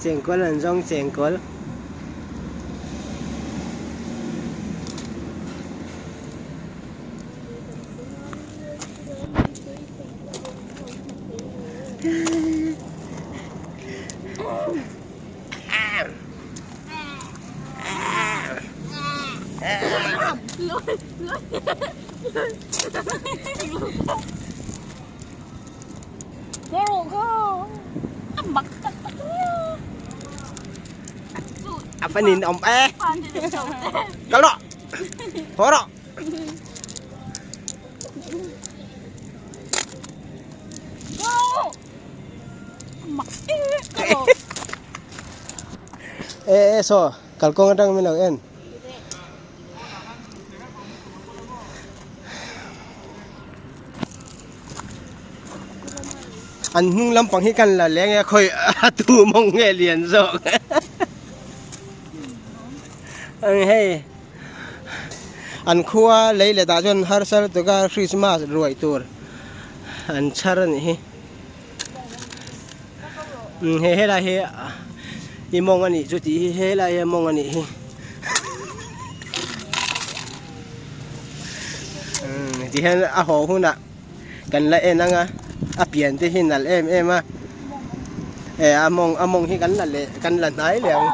Chengkawl an zawng chengkawl. A phải nhìn ông e Có đó Có đó E e saw kalkawng atang min lo en. An hnung lampang hi kan la leng e khawi a tu mawng nge lian zawk ang hei an khua lei leh tah chuan harsa lutuk a Christmas ruai tur an chhar a nih hi he helai hi i mawng a nih chu tih hi helai hi a mawng a nih hi. Ti hian a haw hunah kan la en ang a a pian te hi nalh em em a e a mawng a mawng hi kan la leh kan la hnai leh ang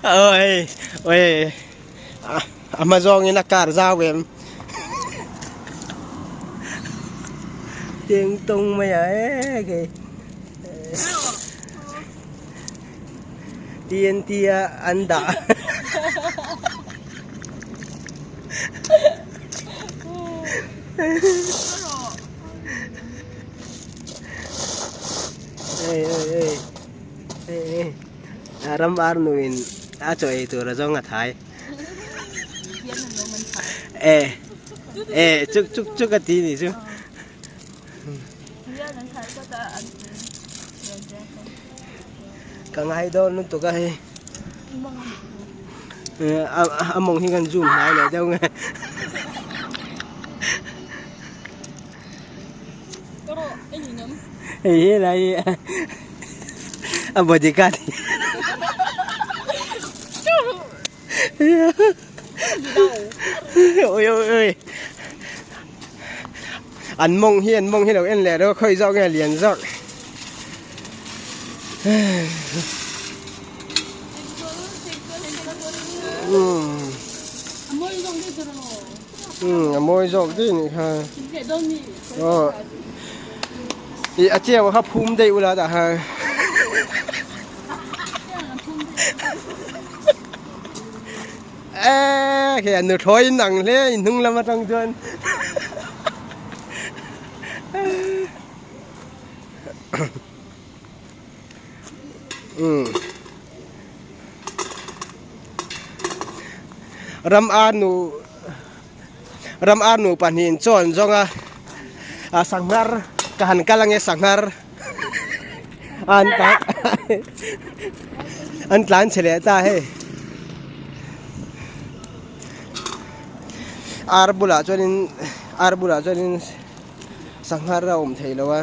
oi oi a hma zawngin a kar zau em teng tung mai a e kei. TNT a an dah. Ei ei ei ei ei a ram ar nuin a chaw ei tur a zawng a thai. E e chuk chuk chuk a ti ni chu. Ka ngai dawn lutuk a hei a mawng hi kan zoom hnai leh deuh nge hei hi lai hi a body guard ôi ôi ôi an mawng hi an mawng hi lo en leh deuh a khawi zawk nge lian zawk a mawi zawk daih a nih kha aw ih a chiang kha phum daih ula tah khan. Eee khi a nuthlawi in ang hle a inhnung lam atang chuan umm ram ar nu ram ar nu pahnih in chaw an zawng a a sanghar ka han kal ange sanghar an tlan an tlan chhe leh ta hei ar bulah chuanin ar bulah chuanin sanghar a awm thei lo a.